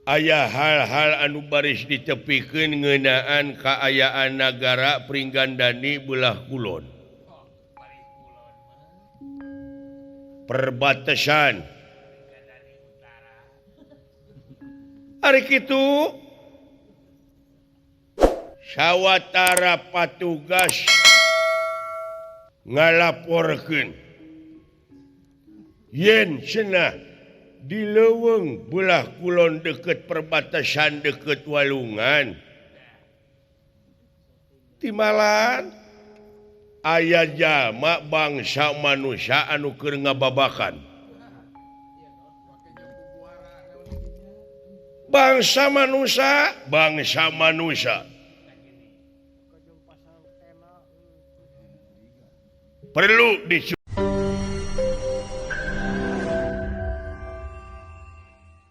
Aya hal-hal anu baris ditepikeun ngeunaan kaayaan nagara Pringgandani belah kulon. Perbatasan. Ari kitu sawatara patugas ngalaporkeun yen cenah di leuweung belah kulon deket perbatasan deket Walungan timalan aya jalma bangsa manusia anu keur ngababakan bangsa manusia perlu dicurigai.